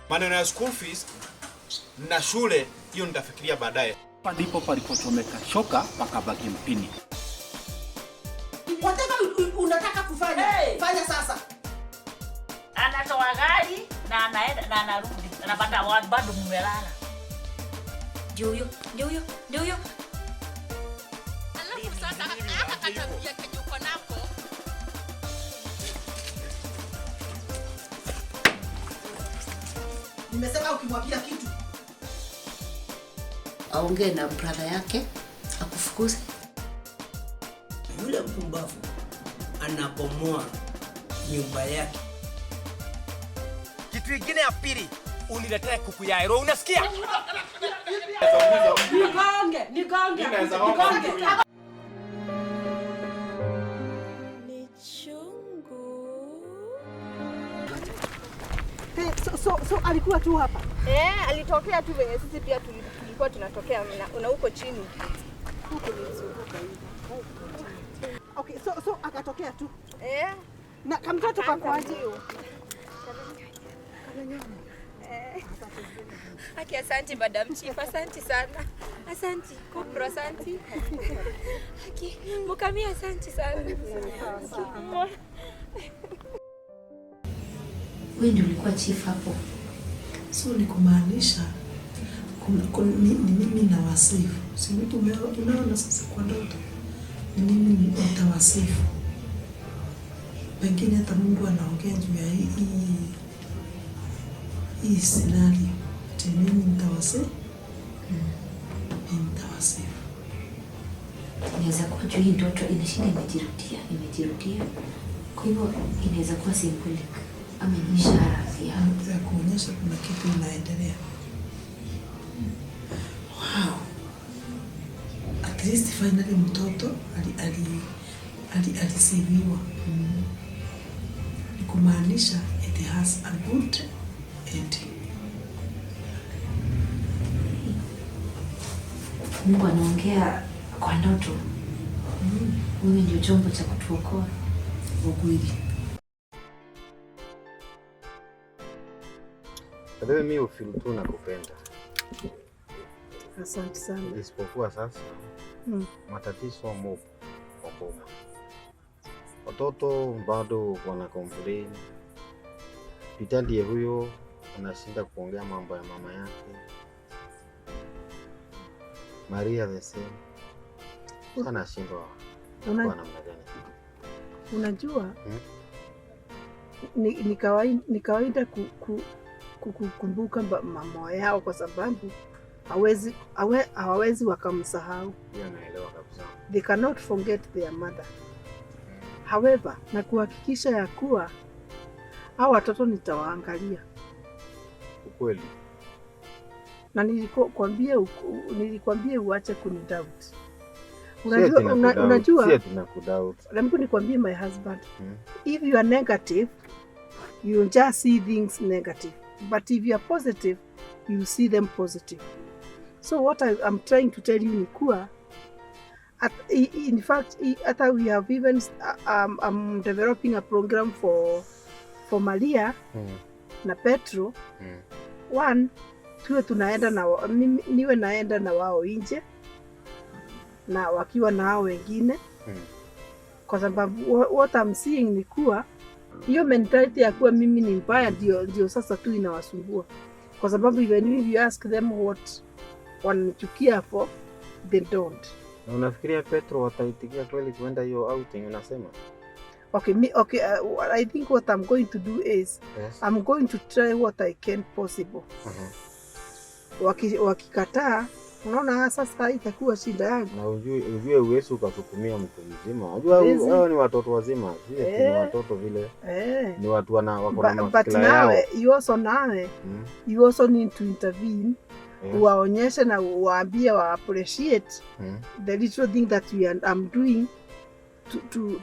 Maneno ya school fees na shule hiyo nitafikiria baadaye. Hapa ndipo palipochomeka shoka pakabaki mpini. Whatever unataka kufanya, Hey! Fanya sasa. Anatoa gari na anaenda na anarudi, anapata bado mmelala. Ndio huyo, ndio huyo, ndio huyo. Alafu sasa haka katabia kenye uko nako. Nimesema ukimwambia kitu Aongee na brother yake akufukuze. Yule mpumbavu anabomoa nyumba yake. Kitu ingine ya pili, uniletee kuku ya ero, unasikia? Nigonge, nigonge, nigonge. Ni chungu. Hey, so alikuwa tu hapa. Eh, alitokea tu venye sisi pia tulikuwa tunatokea na huko chini. Huko nilizunguka hivi. Okay, so akatokea tu. Eh, Na kamtoto kakoaje? Haki, asanti Madam Chief, asanti sana. Asanti, Kopro, asanti. Haki, Mukami, asanti sana. Wewe ndio ulikuwa chief hapo. So ni kumaanisha ni mimi na wasifu. Si mtu umeona sasa kwa ndoto. Ni mimi nitawasifu. Pengine hata Mungu anaongea juu ya hii scenario. Ati mimi nitawasifu. Mimi nitawasifu. Inaweza kuwa juu hii ndoto inashinda imejirudia, imejirudia. Kwa hivyo inaweza kuwa symbolic ama ni ishara ya ya kuonyesha kuna kitu inaendelea. Wow. At least finally mtoto aliseviwa. Ni kumaanisha it has a good ending. Mungu anaongea kwa ndoto. Wewe ndio chombo cha kutuokoa. Ukweli. By the way, mi hufeel tu nakupenda. Asante sana. Isipokuwa sasa matatizo mopo kwa boma. Watoto bado wana complain. Peter ndiye huyo anashinda kuongea mambo ya mama yake. Maria the same. Sasa nashindwa kwa namna gani. Unajua Hmm? ni kawaida kukumbuka mama yao kwa sababu hawawezi wakamsahau. Hiyo naelewa kabisa. They cannot forget their mother. However, na kuhakikisha ya kuwa hao watoto nitawaangalia. Ukweli. Na nilikwambia uache kunidoubt. Si Unajua, ati nakudoubt, unajua, si ati nakudoubt. Let me nikwambie, my husband, if you are negative, you just see things negative. But if you are positive, you see them positive. So what I am trying to tell you ni kuwa, in fact, hata we have even, I'm developing a program for Maria na Petro. One, tuwe tunaenda na mimi, niwe naenda na wao nje na wakiwa na hao wengine kwa sababu what I'm seeing ni kuwa hiyo mentality ya kuwa mimi ni mbaya ndio sasa tu inawasumbua, kwa sababu even if you ask them what wananichukia for, they don't. Na unafikiria Petro wataitikia kweli kuenda hiyo outing unasema? Okay, me, okay, I think what I'm going to do is I'm going to try what I can possible. Wakikataa, unaona sasa itakuwa shida yangu. Na ujue uwezi ukasukumia mtu mzima. Unajua Huwezi. hao ni watoto wazima, si ati ni watoto vile. Ni watu wako na But mafikira yao. nawe, you also nawe, you also need to intervene. Uwaonyeshe na uwaambie wa appreciate the little thing that we are, I'm doing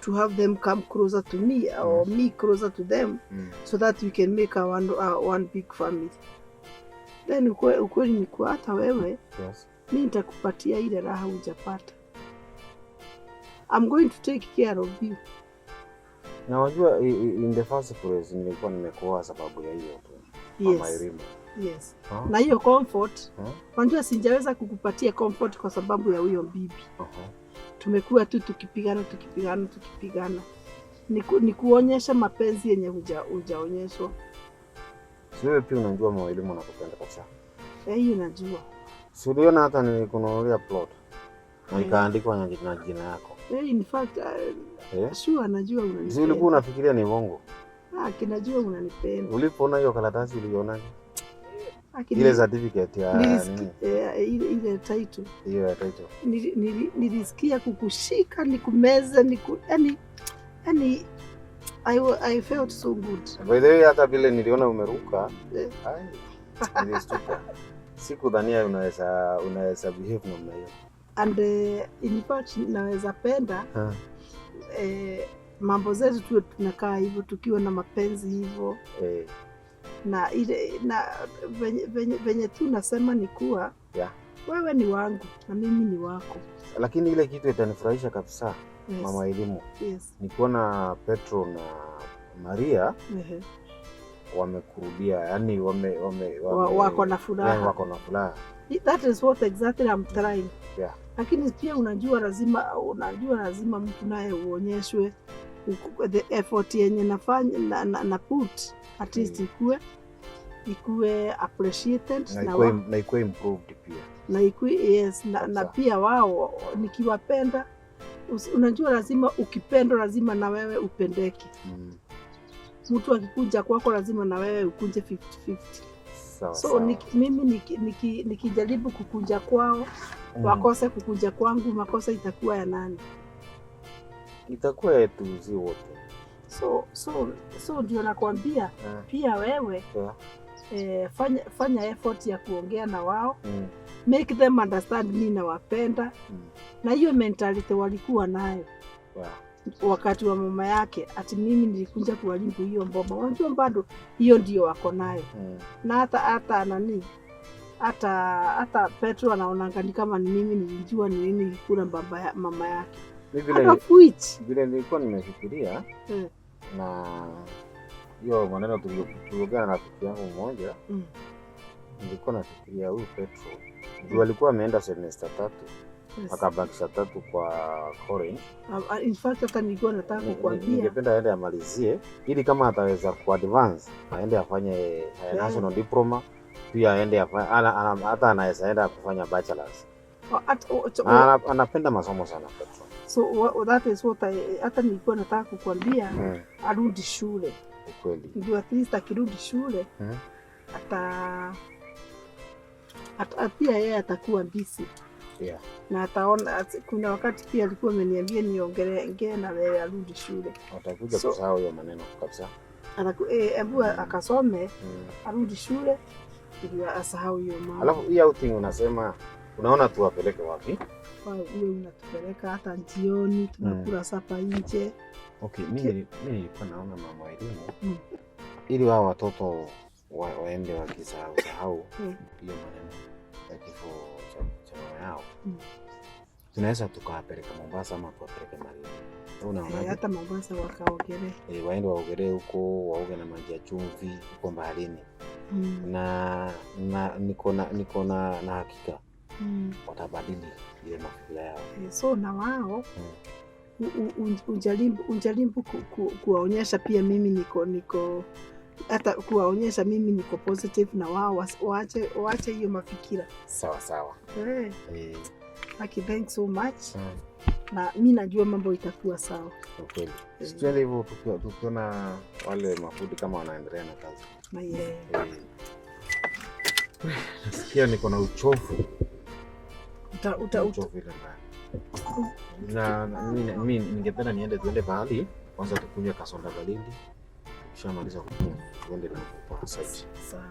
to have them come closer to me or me closer to them so that we can make a one big family. Then ukweli ni kuwa hata wewe mi nitakupatia ile raha hujapata. I'm going to take care of you. Na wajua in the first place nilikuwa nimekuoa sababu ya hiyo tu. Mama Elimu. Yes. Na hiyo comfort, unajua sijaweza kukupatia comfort kwa sababu ya huyo bibi. Tumekuwa tu tukipigana. Ni kuonyesha mapenzi yenye hujaonyeshwa. Si wewe pia unajua Mama Elimu anakupenda kabisa. Hiyo najua. Si uliona hata nilikununulia plot na ikaandikwa na jina yako. In fact, sure najua unanipenda. Si ulikuwa unafikiria ni uongo? Kinajua unanipenda. Ulipoona hiyo karatasi ulionaje? Ile certificate ya nini? Ile title. Hiyo ya title. Nilisikia kukushika, nikumeza, yani I felt so good. By the way, hata vile niliona umeruka, nilistuka. Sikudhania unaweza behave namna hiyo. And in fact naweza penda mambo zetu tuwe tunakaa hivyo tukiwa na mapenzi hivyo. Na ile na venye tu nasema ni kuwa wewe ni wangu na mimi ni wako. Lakini ile kitu itanifurahisha kabisa, Yes. Mama Elimu. Yes. Ni kuona Petro na Maria wamekurudia, yani wame wako na furaha. Wako na furaha. That is what exactly I'm trying. Yeah. Lakini pia unajua lazima mtu naye uonyeshwe the effort yenye nafanya na put at least ikue appreciated na ikue improved pia. Na ikue, yes, na pia wao nikiwapenda, unajua lazima ukipendwa lazima na wewe upendeke. Mtu akikuja kwako lazima na wewe ukunje 50-50. Sawa, so sawa. Mimi nikijaribu kukunja kwao, wakose kukunja kwangu, makosa itakuwa ya nani? Itakuwa yetu si wote. So ndio nakwambia pia wewe fanya effort ya kuongea na wao. Make them understand mimi nawapenda. Na hiyo mentality walikuwa nayo wakati wa mama yake, ati mimi nilikuja kuharibu hiyo mboma. Unajua bado hiyo ndio wako nayo. Na hata nani, hata Petro anaonanga ni kama ni mimi nilijua ni mimi nilikula mama yake. Vile nilikuwa nimefikiria na hiyo maneno tuliongea na rafiki yangu mmoja, nilikuwa nafikiria huyu Petro ndio alikuwa ameenda semester 3. Yes. Akabakisha 3 kwa college. In fact hata nilikuwa nataka kukuambia ningependa aende amalizie ili kama ataweza ku advance aende afanye national diploma, pia aende hata anaweza enda kufanya bachelor's. Anapenda masomo sana Petro. So that is what hata nilikuwa nataka kukuambia, arudi shule. Kweli. Ndio at least akirudi shule ata pia yeye atakuwa busy. Yeah. Na ataona kuna wakati pia alikuwa ameniambia niongelee na wewe arudi shule. Atakuja kusahau hiyo maneno kabisa. Hebu akasome, arudi shule ili asahau hiyo mambo. Alafu hii outing unasema unaona tuwapeleke wapi? Wewe unatupeleka hata jioni tunakula sapa nje. Okay, mimi nilikuwa naona Mama Elimu ili wao watoto waende wakisahau sahau hiyo maneno ya kifo cha mama yao. Tunaweza tukawapeleka Mombasa ama tuwapeleke Malindi. Unaonaje? Hata Mombasa wakaogelee. Waende waogelee huko, waoge na maji ya chumvi huko baharini. Na niko na hakika watabadili ile mafikira yao. So na wao unjaribu kuwaonyesha pia mimi niko hata kuwaonyesha mimi niko positive na wao waache hiyo mafikira. Sawa sawa. Aki, thanks so much. Na mimi najua mambo itakuwa sawa. Kweli. Sikienda hivyo tukiona wale mafundi kama wanaendelea na kazi. Na yeye. Nasikia niko na uchovu. Uchovu ile mbaya. Na mimi ningependa niende tuende pahali kwanza tukunywe kasonda baridi. Tukishamaliza kunywa tuende na kwa site. Sawa.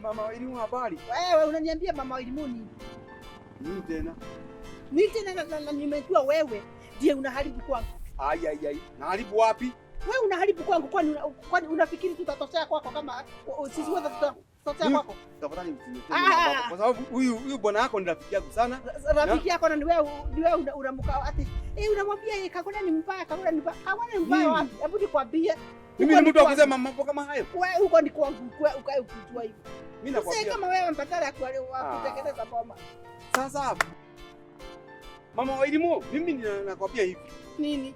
Mama Elimu habari? Wewe unaniambia Mama Elimu nini? Nini tena? Nini tena na nimejua wewe ndiye unaharibu kwangu. Ai ai ai. Naharibu wapi? Wewe unaharibu kwangu, kwani unafikiri tutatoshea kwako kama sisi wote Tutachotea Mimi- kwako. Tafadhali usiniletee Ah, mambo ah, yako, kwa sababu huyu bwana yako ni rafiki yangu sana. Rafiki yako na ni wewe, ni wewe unamuka ati eh, unamwambia yeye Kagure ni mbaya, Kagure ni mbaya. Kagure ni mbaya Mimi? wapi? Hebu nikwambie. Mimi Huko ni mtu wa kwangu. kusema mambo kama hayo. Wewe huko ni kwangu, ukae ukijua hivyo. Mimi nakwambia. Sasa kama wewe mbadala ya kutengeneza boma. Sasa mama wa elimu, mimi nakwambia hivi. Nini?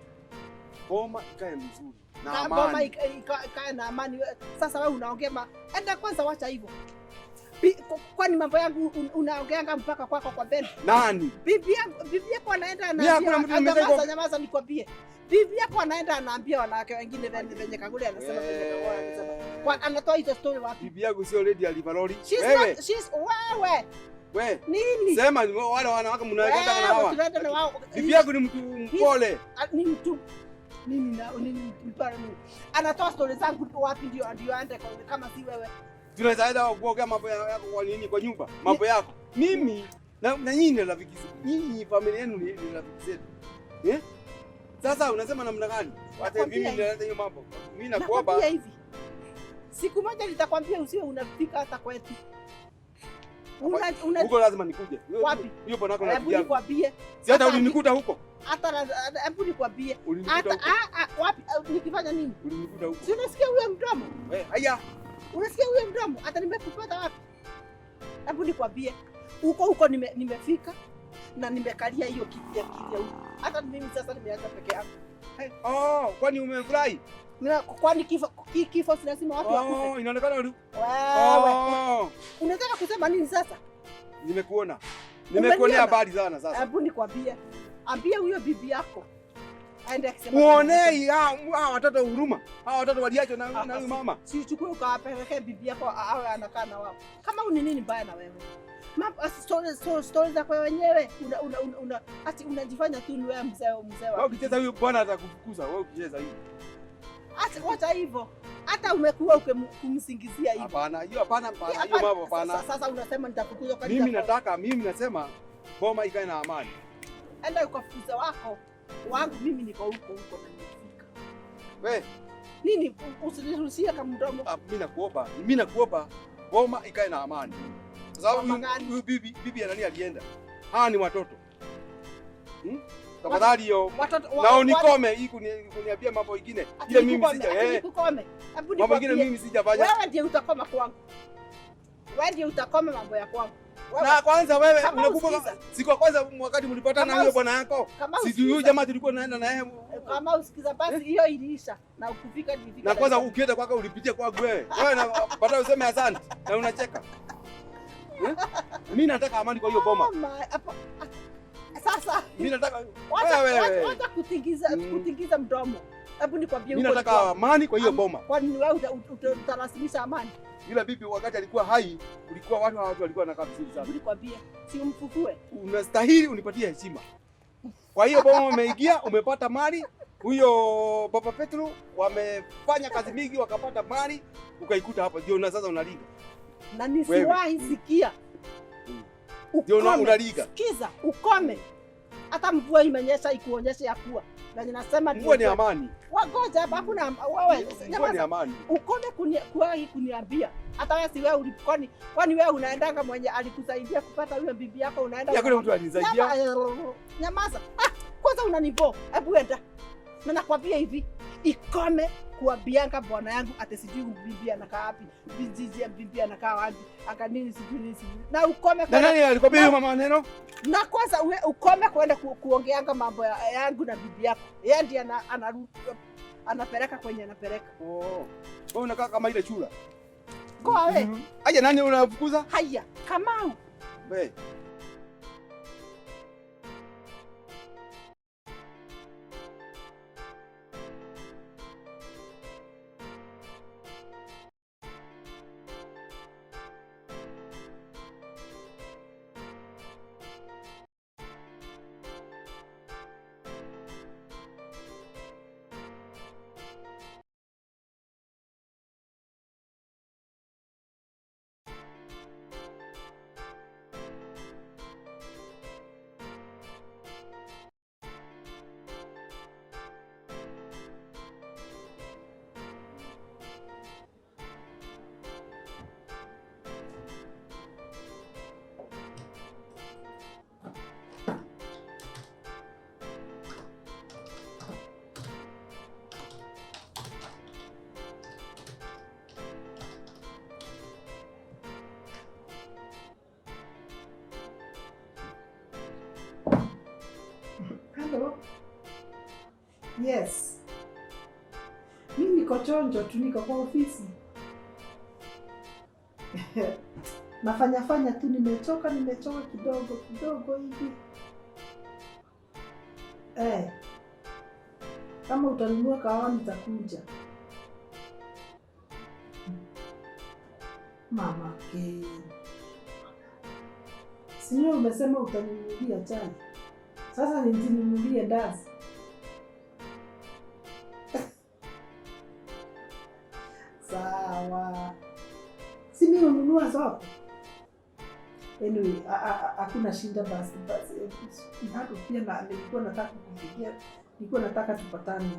Boma ikae mzuri na Na boma amani. ikae na amani. Sasa wewe unaongea enda kwanza, wacha hivyo. Kwani mambo yangu unaongeanga mpaka kwako kwa Ben? Nani? Bibi yangu, bibi yako anaenda Mimi hakuna mtu anaambia, nimesema nyamaza, nyamaza nikwambie. Bibi yako anaenda anaambia wanawake wengine venye Kagure anasema, venye Kagure anasema. Kwa anatoa hizo story wapi? Bibi yangu sio lady alivalori. She's Wewe, not, she's wewe. wewe. Nini? Sema wale wanawake mnaweka na Wewe hawa. tunaenda na wao. Bibi yangu ni mtu mpole. Ni mtu nini na nini mpare nini? Anatoa story zangu wapi ndio aende kama si wewe. Tunaweza enda kuongea mambo yako kwa nini kwa nyumba? Mambo yako. Mimi na nyinyi ni rafiki zetu. Nyinyi familia yenu ni rafiki zetu. Eh? Sasa unasema namna gani? Hata mimi naleta hiyo mambo. Mimi nakuomba. Nakwambia hivi. Siku moja nitakwambia usiwe unafika hata kwetu. Huko lazima nikuje. Wapi? Hiyo bwana yako na Hebu bibi yangu. nikwambie. Si hata ulinikuta huko. Hata hebu nikwambie. Ulinikuta Hata wapi nikifanya nini? Ulinikuta huko. Si unasikia huyo mdomo? Eh, haya. Unasikia huyo mdomo? Hata nimekupata wapi? Hebu nikwambie. Huko huko nimefika na nimekalia hiyo kiti ya huko. Hata mimi sasa nimeacha peke yangu. Hey, oh, kwani umefurahi? Kwani kifo si lazima watu wakufe? Oh, inaonekana wewe. Oh. Unataka kusema nini sasa? Nimekuona. Nimekuonea habari sana sasa. Hebu nikwambie. Ambia huyo bibi yako aende akisema. Muonei hao watoto huruma. Hao watoto waliachwa na huyu mama. Si uchukue ukawapelekee bibi yako awe anakaa na wao. Kama ni nini mbaya na wewe? Mambo story za kwa wenyewe una ati unajifanya tu ni wewe mzee Wewe ukicheza huyu bwana atakufukuza wewe ukicheza hivi. Ati wacha hivyo. Hata umekuwa kumsingizia hivyo. Hapana, hiyo hapana, hiyo mambo hapana. Sasa unasema nitafukuzwa kwa nini? Mimi nasema boma ikae na amani. Enda ukafukuza wako. Wangu mimi niko huko huko na nimefika. Wewe nini usiniruhusie kama mdomo? Mimi nakuomba boma ikae na amani. Kwa sababu huyu bibi ya nani alienda? Hawa ni watoto. Tafadhali hiyo. Na unikome hii kuniambia mambo mengine. Ile mimi sija. Nikukome. Hebu Mambo mengine mimi sijafanya. Wewe ndiye utakoma kwangu. Wewe ndiye utakoma mambo ya kwangu. Na kwanza wewe unakumbuka siku ya kwanza wakati mlipatana na huyo bwana yako? Si huyu jamaa tulikuwa naenda na yeye. Kama usikiza basi hiyo iliisha na ukufika nilifika. Na kwanza ukienda kwako ulipitia kwangu wewe. Wewe na baadaye useme asante na unacheka. Mimi nataka amani kwa hiyo boma. Sasa mimi nataka wacha kutingiza mdomo. Hebu nikwambie mimi nataka amani kwa hiyo boma. Kwani wewe utarasimisha amani? Yule bibi wakati alikuwa hai, kulikuwa watu walikuwa wanakaa vizuri sana. Hebu nikwambie, si umfufue. Unastahili unipatie heshima. Kwa hiyo boma umeingia, umepata mali. Huyo Papa Petro wamefanya kazi mingi wakapata mali, ukaikuta hapa ndio na sasa unaliga. Na nisiwahi sikia. Ndio unaliga. Sikiza, ukome. Hata mvua imenyesha ikuonyeshe ya kuwa. Na ninasema mvua ni amani. Wagoja hapa hakuna wewe. Mvua ni amani. Ukome kuwahi kuniambia. Hata wewe si wewe ulipokoni. Kwani wewe unaendanga mwenye alikusaidia kupata huyo bibi yako unaenda. Hakuna mtu alinisaidia. Nyamaza. Kwanza unanibo. Hebu enda. Na nakwambia hivi, ikome kuambianga bwana yangu ati sijui bibi anakaa wapi, bibi anakaa wapi, aka nini sijui nini sijui. Na ukome kwa nani alikwambia hiyo mama neno? Na kwanza ukome kwenda kuongeanga mambo yangu na bibi yako. Yeye ndiye anapeleka kwenye anapeleka. Oh. Wewe unakaa kama ile chura. Kwa wewe. Aje nani unafukuza? Haya, Kamau. Wewe. Yes. Mi niko chonjo tu, niko kwa ofisi. Nafanya fanya tu, nimechoka nimechoka kidogo kidogo hivi. Eh. Kama utanunua kahawa nitakuja. Mama ke. Si wewe umesema utaninunulia chai. Sasa nitinunulie ndazi. Sawa. Si mimi ununua zote. Anyway, hakuna shida basi. Basi bado pia na nilikuwa nataka kukupigia, nilikuwa nataka tupatane.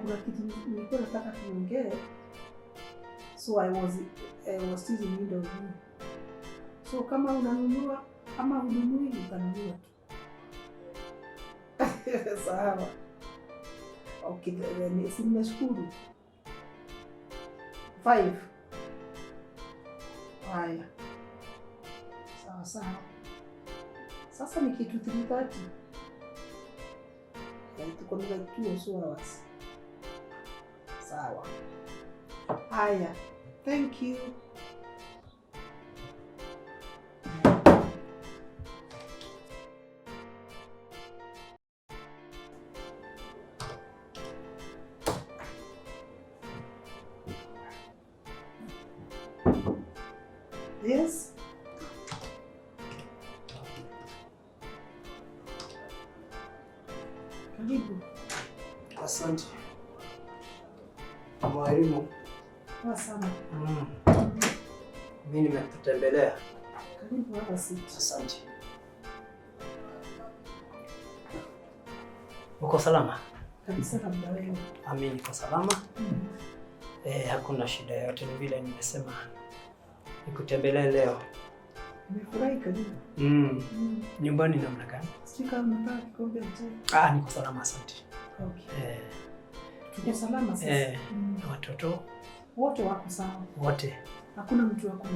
Kuna kitu nilikuwa nataka tuongee. So I was still in need of you. So kama unanunua ama ununui, utanunua tu. Sawa. Okay, then si nimeshukuru. 5. Haya. Sawa sawa. Sasa ni kitu 3:30. Yaani tuko na 2 or so hours. Sawa. Haya. Thank you. Yes. Karibu. Asante. Mwalimu. Poa sana. Mimi nimekutembelea. Karibu hapa siti. Asante. Uko salama? Kabisa, labda wewe. Mimi niko salama. Hakuna shida yoyote, ni vile nimesema nikutembelee leo. Nimefurahi, karibu. Nyumbani namna gani? Sijui kama umepata kikombe cha chai. Niko salama, asante. Okay. Tuko salama sasa. Na watoto wote wako sawa. Wote. Hakuna mtu wako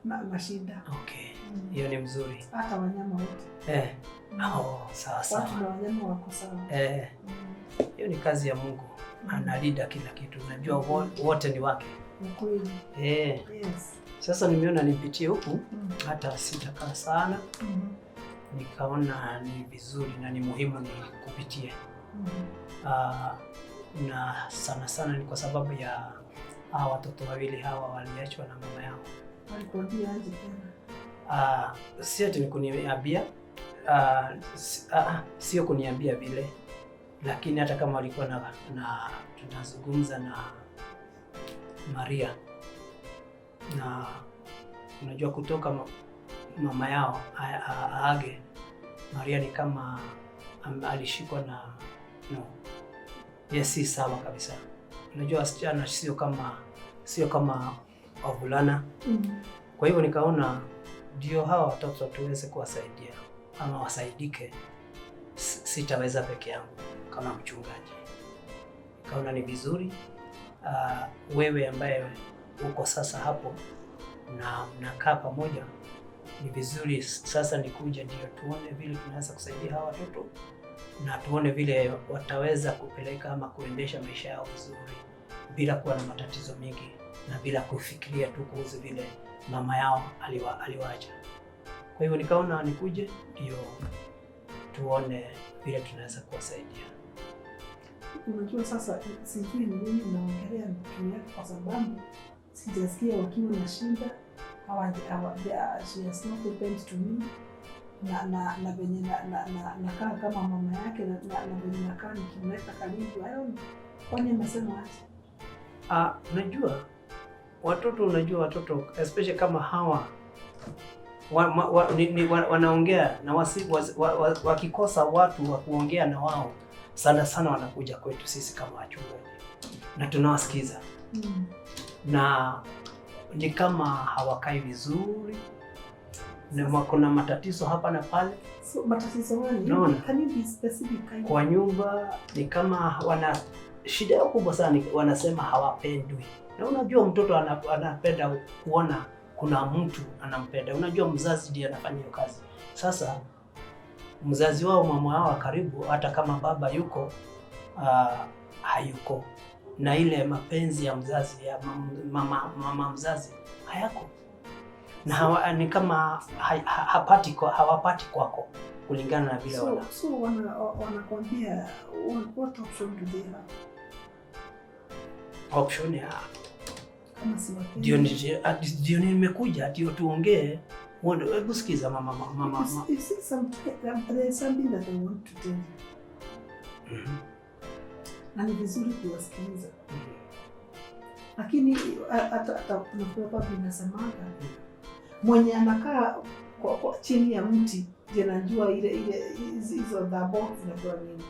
na shida. Okay. Hiyo ni mzuri. Hata wanyama wote. Oh, sawa sawa. Watu na wanyama wako sawa. Hiyo ni kazi ya Mungu. Analinda kila kitu. Unajua wote ni wake. Kweli. Yes. Sasa nimeona nipitie huku, hata sitakaa sana. Nikaona ni vizuri na ni muhimu nikupitie. Na sana sana ni kwa sababu ya hawa watoto wawili hawa waliachwa na mama yao. Walikuambia aje tena? Si ati ni kuniambia, sio kuniambia vile, lakini hata kama walikuwa na tunazungumza na Maria, na unajua kutoka mama yao aage, Maria ni kama alishikwa na no. Yes, si sawa kabisa. Unajua wasichana sio kama wavulana. Kwa hivyo nikaona ndio hawa watoto tuweze kuwasaidia ama wasaidike. Sitaweza peke yangu kama mchungaji. Nikaona ni vizuri wewe ambaye uko sasa hapo na mnakaa pamoja, ni vizuri sasa nikuja ndio tuone vile tunaweza kusaidia hawa watoto na tuone vile wataweza kupeleka ama kuendesha maisha yao vizuri bila kuwa na matatizo mengi na bila kufikiria tu kuhusu vile mama yao aliwaacha. Kwa hivyo nikaona nikuje ndio tuone vile tunaweza kuwasaidia. Unajua sasa sijui ni nini naongelea juu yake kwa sababu sijasikia wakiwa na shida. She has not opened to me. Na venye nakaa kama mama yake na venye nakaa nikimleta karibu. I don't know. Kwani amesema aje? Unajua watoto especially kama hawa wanaongea na wakikosa watu wa kuongea na wao sana sana wanakuja kwetu sisi kama wachungaji na tunawasikiza. Na ni kama hawakai vizuri na kuna matatizo hapa na pale. So matatizo gani? No. Can you be specific? Kwa nyumba ni kama wana shida yao kubwa sana, wanasema hawapendwi. Na unajua mtoto anapenda kuona kuna mtu anampenda. Unajua mzazi ndiye anafanya hiyo kazi. Sasa Mzazi wao, mama wao wa karibu, hata kama baba yuko hayuko, na ile mapenzi ya mzazi ya mama mzazi hayako, na ni kama hawapati kwako kulingana na vile wana So wanakwambia what option do they have? Option ya Kama si wapenzi. Ndio nimekuja ndio tuongee. Hebu sikiza mama mama mama. You see, there is something that I want to tell you. Na ni vizuri kuwasikiliza. Lakini hata kuna proverb inasemanga mwenye anakaa kwa chini ya mti ndiye anajua ile hizo dhabo zinakuwa nini.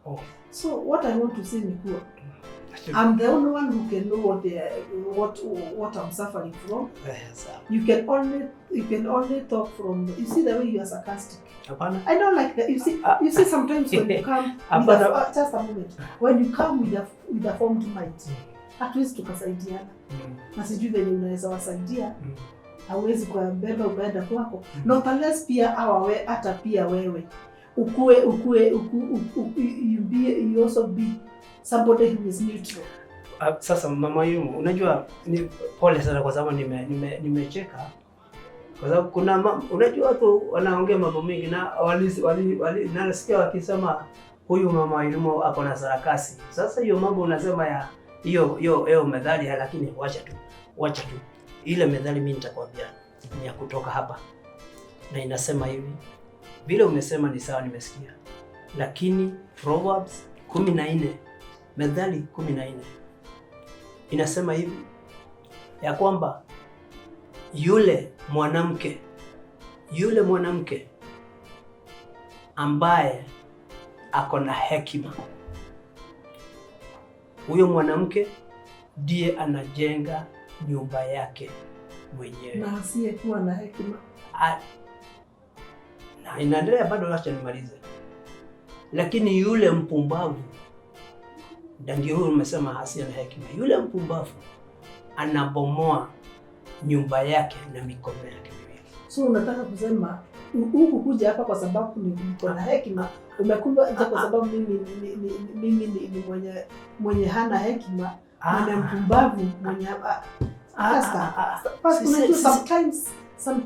Oh. So what I want to say ni kuwa I'm the only one who can know what I'm suffering from. You can only talk from, you see the way you are sarcastic. Hapana. I don't like that. You see sometimes when you come with just a moment. When you come with a formed mind, hatuwezi tukasaidiana. Na sijui venye unaweza wasaidia. Hauwezi kubeba ukaenda kwako. Not unless pia hata pia wewe ukue you also be somebody who is neutral. Sasa mama Yumu, unajua ni pole sana kwa sababu nimecheka. Kwa sababu kuna unajua watu wanaongea mambo mengi na nasikia wakisema huyu mama Yumu ako na sarakasi. Sasa hiyo mambo unasema ya hiyo methali, lakini wacha tu. Ile methali mimi nitakwambia ni ya kutoka hapa. Na inasema hivi, vile umesema ni sawa, nimesikia. Lakini Proverbs 14, Methali 14 inasema hivi ya kwamba yule mwanamke ambaye ako na hekima, huyo mwanamke ndiye anajenga nyumba yake mwenyewe. Na asiyekuwa na hekima. Na inaendelea bado, acha nimalize. Lakini yule mpumbavu, ndio huyo umesema asiye na hekima, yule mpumbavu anabomoa nyumba yake na mikono yake miwili. So unataka kusema huku kuja hapa kwa sababu niko na hekima, umekuja kwa sababu mimi ni mwenye hana hekima, mwenye mpumbavu, mwenye sometimes some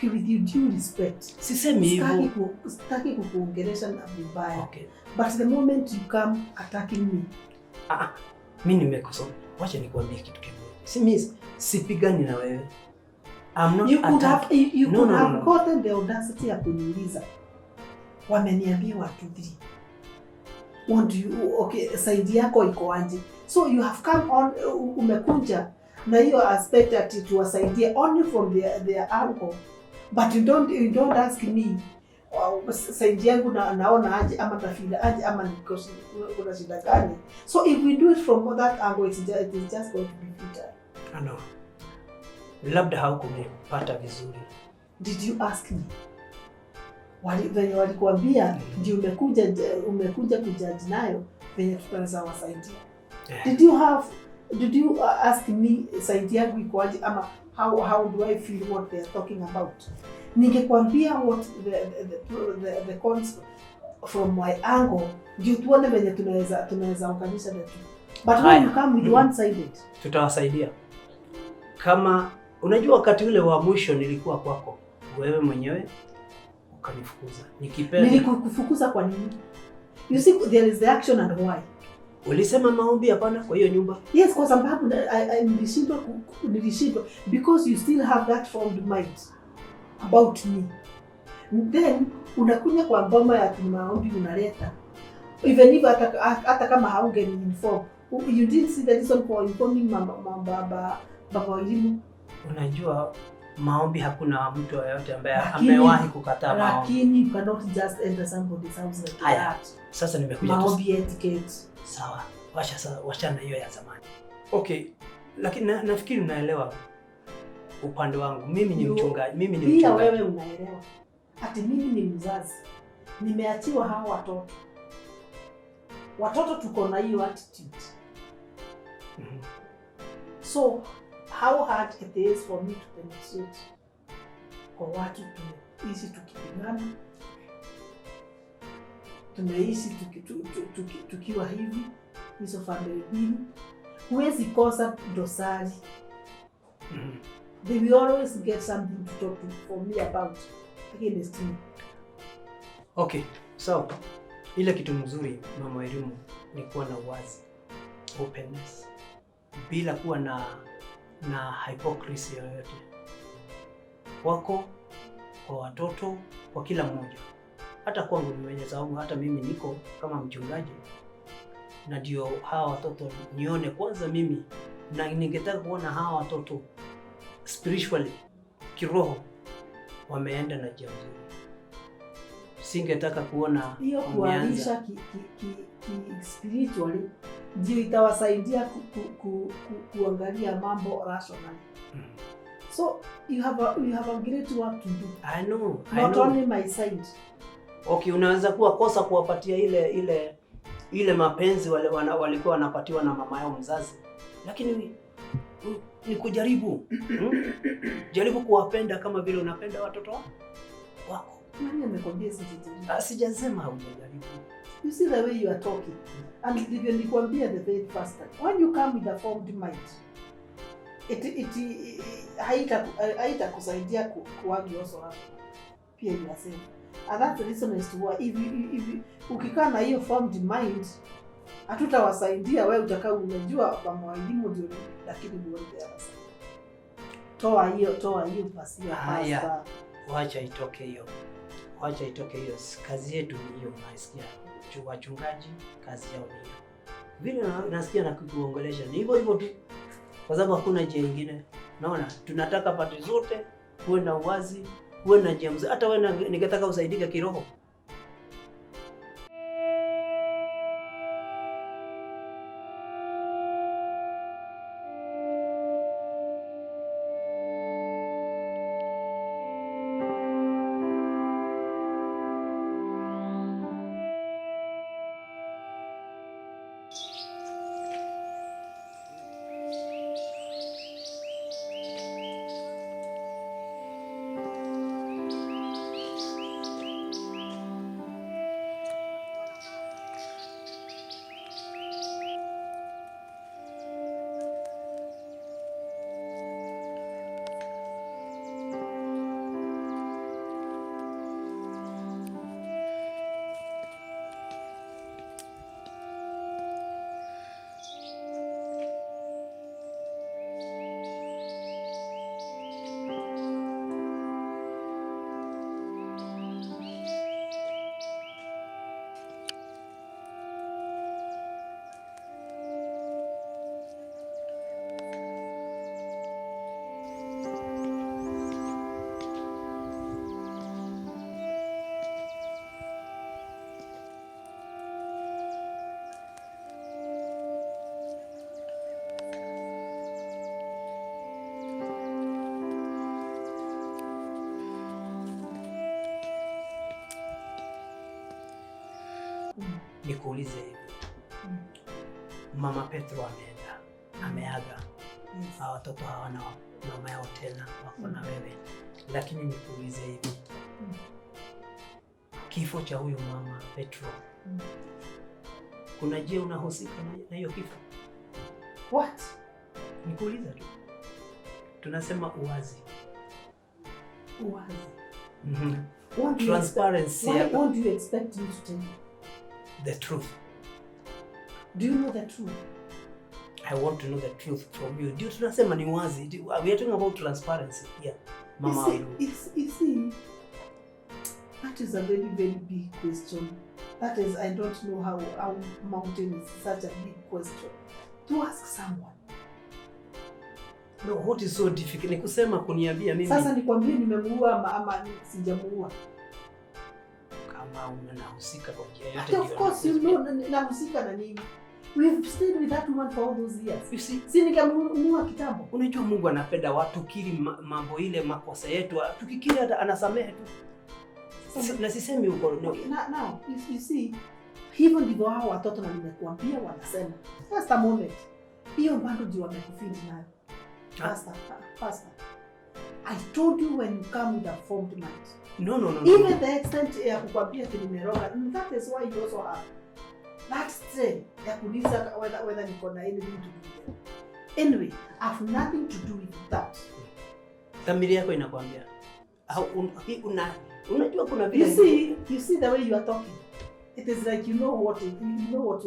with you due respect. Sisemi hivyo. Sitaki kukuongelesha na vibaya. Okay. But the moment you come attacking me. Mimi nimekosa. Wacha nikuambie kitu kimoja. Sipigani na wewe. I'm not You could have no. gotten the audacity ya kuniuliza. Wameniambia watu 3. Want you, okay, side yako iko aje? So you have come on, umekunja na hiyo aspect ati tuwasaidie only from their angle. But you don't ask me side yangu naona aje ama tafila aje ama kuna shida gani. So if we do it from that angle, it is just going to be futile. No. Labda haukunipata vizuri. Did you ask me? Venye walikuambia ndio umekuja kujudge nayo venye tutaweza wasaidia. Did you ask me side yangu iko aje ama how do I feel what they are talking about? Ningekwambia what the cons from my angle, ndio tuone venye tunaweza unganisha the two. But when you come with one sided, tutawasaidia. Kama unajua wakati ule wa mwisho nilikuwa kwako, wewe mwenyewe ukanifukuza. Nikipenda. Nilikufukuza kwa nini? You see there is the action and why. Ulisema maombi hapana kwa hiyo nyumba? Yes, kwa sababu nilishindwa because you still have that formed mind about me. Then unakuja kwa ngoma ya maombi unaleta. Even if hata kama haungeni inform, you didn't see the reason for informing mama baba elimu. Unajua maombi hakuna mtu yeyote ambaye amewahi kukataa maombi. Lakini you cannot just enter somebody's house like that. Sasa nimekuja tu. Maombi etiquette. Sawa. Wacha na hiyo ya zamani. Okay, lakini nafikiri unaelewa upande wangu. Mimi ni mchungaji. Mimi ni mchungaji. Pia wewe unaelewa. Ati mimi ni mzazi. Nimeachiwa hawa watoto. Watoto tuko na hiyo attitude. So how hard it is for me to penetrate. Kwa watu tumeishi tukipigana, tumeishi tukiwa hivi, hizo familia mbili. Huwezi kosa dosari. They will always get something to talk to for me about against me. Okay, so ile kitu mzuri Mama Elimu ni kuwa na uwazi, openness, bila kuwa na hypocrisy yoyote. Kwako, kwa watoto, kwa kila mmoja. Hata kwangu mwenyewe, sababu hata mimi niko kama mchungaji, na ndio hawa watoto nione kwanza mimi, na ningetaka kuona hawa watoto spiritually, kiroho, wameenda na njia nzuri. Singetaka kuona hiyo kualisha ki spiritually ndio itawasaidia kuangalia mambo rationally. So you have a great work to do. I know. Not only my side. Okay, unaweza kuwa kosa kuwapatia ile mapenzi wale walikuwa wanapatiwa na mama yao mzazi. Lakini ni kujaribu. Jaribu kuwapenda kama vile unapenda watoto wako. Nani amekwambia sijajaribu? Sijasema hujajaribu. You see the way you are talking. And ndivyo nilikwambia the very first time. When you come with a formed mind, it haitakusaidia kuargue also rational. Pia you are saying. And that's the reason as to why if you ukikaa na hiyo formed mind, hatutawasaidia wewe utakaa unajua kama elimu ndio, lakini muone sasa. Toa hiyo pasia. Haya. Wacha itoke hiyo. Wacha itoke hiyo. Kazi yetu ni hiyo, unasikia. Wachungaji kazi yao ni hiyo. Vile nasikia na kukuongelesha ni hivyo hivyo tu. Kwa sababu hakuna njia nyingine. Naona tunataka pande zote kuwe na uwazi, kuwe na njia mzuri. Hata wewe ningetaka usaidike kiroho. Nikuulize hivi. Mama Petro ameenda, ameaga. Hawa watoto hawana mama yao tena, wako na wewe. Lakini nikuulize hivi. Kifo cha huyu mama Petro, kuna je unahusika na hiyo kifo? What? Nikuulize tu. Tunasema uwazi. Uwazi. Transparency. Why won't you expect me to tell you? The truth. Do you know the truth? I want to know the truth from you. Ndio tunasema ni wazi. We are talking about transparency here. Mama, you see, that is a very, very big question. That is, I don't know how mountain is such a big question to ask someone. No, what is so difficult? Ni kusema kuniambia mimi. Sasa nikwambie nimemuua ama sijamuua. Kama unahusika kwa njia yote. Of course you know nahusika na nini. We've stayed with that woman for all those years. You see, si nikamuua kitambo. Unajua Mungu anapenda watu kiri mambo ile makosa yetu. Tukikiri hata anasamehe tu. Na sisemi uko no. Okay, now you see, hivyo ndivyo hao watoto na nimekuambia wanasema. Just a moment. Hiyo bado ndio wamekufeed nayo. Pastor. I told you when you come with a formed mind. No, no, no. Even no. The extent ya kukwambia ati nimeroga, that is why you also have that strain ya kuuliza whether niko na anything to do with them. Anyway, I have nothing to do with that. Dhamiri yako inakwambia. Au unajua kuna vile you see the way you are talking. It is like you know what you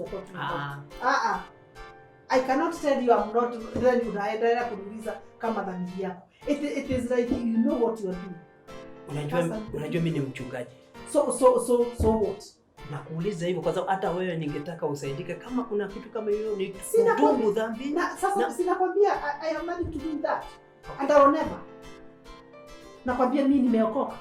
are talking about. I cannot tell you I'm not, then unaendelea kuniuliza kama dhamiri yako. It is like you know what you are doing. Unajua mimi ni mchungaji. So what? Nakuuliza hivyo kwa sababu hata wewe ningetaka usaidike kama kuna kitu kama hiyo ni kutubu dhambi. Na sasa sinakwambia I have nothing to do with that. Okay. And I will never. Nakwambia mimi nimeokoka.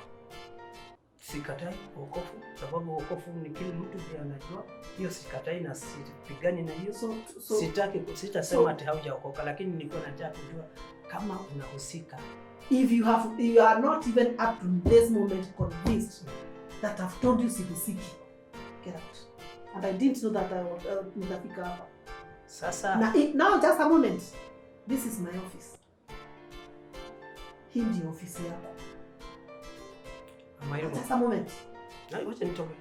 Sikatai wokovu, sababu wokovu ni kila mtu ndiye anajua. Hiyo sikatai na sipigani na hiyo. So sitaki sitasema ati haujaokoka, lakini nilikuwa nataka kujua kama unahusika. If you are not even up to this moment convinced that I've told you sihusiki, get out. And I didn't know that I would nitafika hapa. Sasa now just a moment. This is my office. Hii ndio ofisi yako. Just a moment. Wacha nitoke.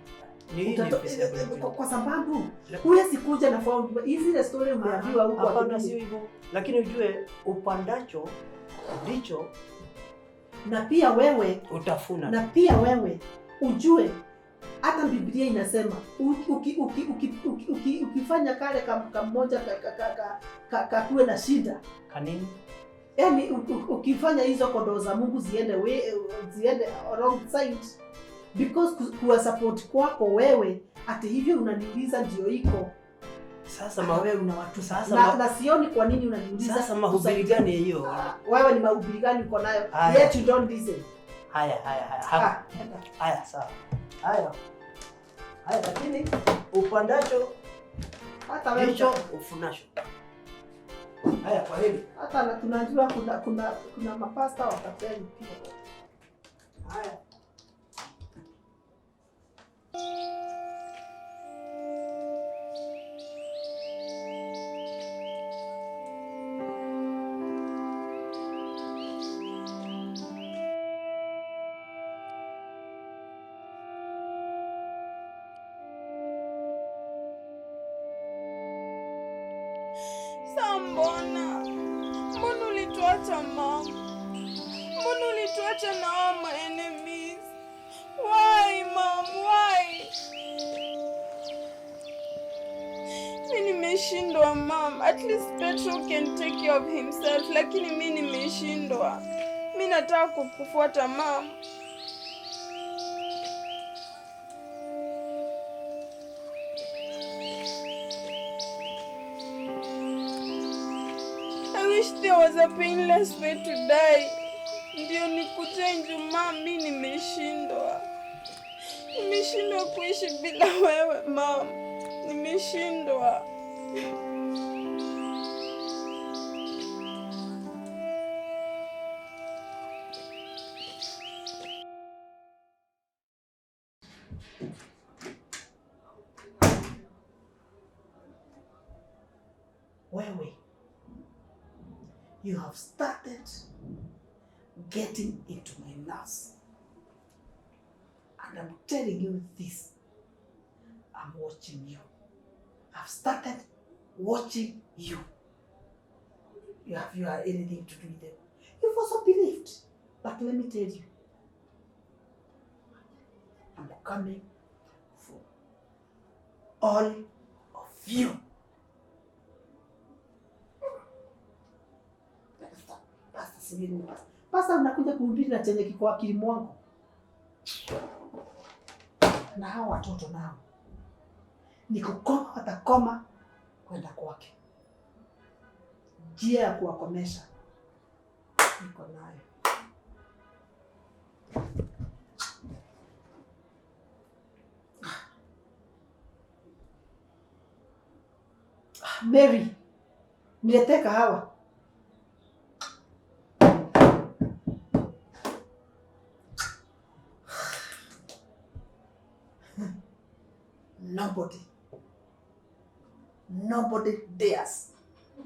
Ni ofisi yako. Kwa sababu huwezi kuja na form hizi ile story umeambiwa huko. Hapana, sio hivyo. Lakini ujue upandacho ndicho na pia wewe utafuna. Na pia wewe ujue hata Biblia inasema ukifanya kale kamoja kakuwe na shida. Kanini? Yaani ukifanya hizo kondoo za Mungu ziende wrong side, because kuwa support kwako wewe ati hivyo unaniuliza ndio iko. Sasa wewe una watu sasa na sioni kwa nini unaniuliza. Sasa mahubiri gani hiyo? Wewe ni mahubiri gani uko nayo? Yet you don't listen. Haya. Haya sawa. Haya. Haya, lakini upandacho hata wewe ndicho ufunacho. Haya, kwa hili. Hata tunajua kuna mapasta watapeli pia. Haya. Mbona ulituacha mama? Mbona ulituacha na hao my enemies? Why mom, why? Mimi nimeshindwa mom. At least Petro can take care of himself, lakini mimi nimeshindwa. Mimi nataka kukufuata mom. There was a painless way to die. Ndio nikuje mom, mimi nimeshindwa. Nimeshindwa kuishi bila wewe mom. Nimeshindwa. Wewe, you have started getting into my nerves. And I'm telling you this, I'm watching you. I've started watching you. You have anything to do with them. You've also believed. But let me tell you, I'm coming for all of you. Pastor, unakuja kuhubiri na chenye kiko akili mwangu. Na hao watoto nao ni kukoma, watakoma kwenda kwake. Njia ya kuwakomesha niko nayo. Mary, niletee kahawa. Nobody dares.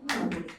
Nobody.